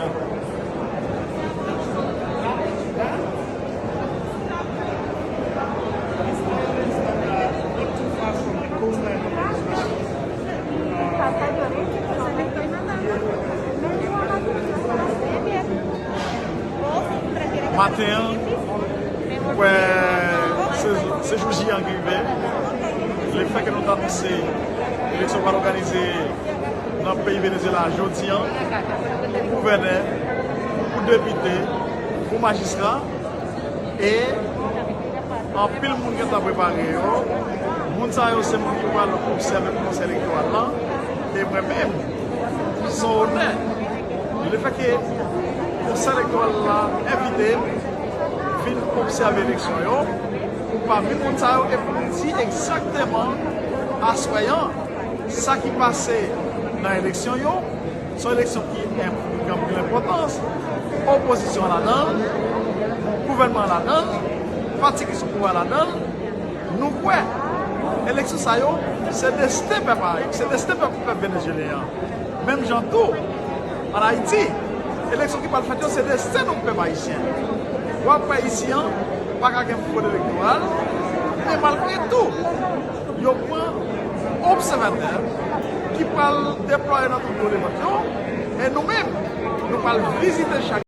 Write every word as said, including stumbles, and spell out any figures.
Maten an, mwen kwè se, se jou J an ki rive. Lefètke nou t anonse eleksyon pral òganize nan peyi Venezuela jodi an, pou gouvènè, pou depite, pou majistra, e anpil moun gentan prepare yo. Moun sa yo se moun ki pral obsève pwosè elektoral la. E mwen menm, se yon onè. Lefètke pwosè elektoral la envite m vin obsève eleksyon yo, pami moun sa yo, e pou m di egzakteman aswè an, sa ki pase nan eleksyon yo, se yon eleksyon ki enp-, gen anpil enpòtans. Opozisyon an ladan l, gouvènman an ladan l, pati ki sou pouvwa ladan l. Nou kwè eleksyon sa yo se desten pèp a, se desten pèp, pèp venezuelyen an. Menm jan tou, ann Ayiti, eleksyon ki pral fèt yo se desten nou, pèp ayisyen. W ap wè isi an, pa ka gen fwod elektoral, men malgre tou, yo pran obsèvatè ki pral deplwaye nan tout doleman yo, e nou menm, nou pral vizite chak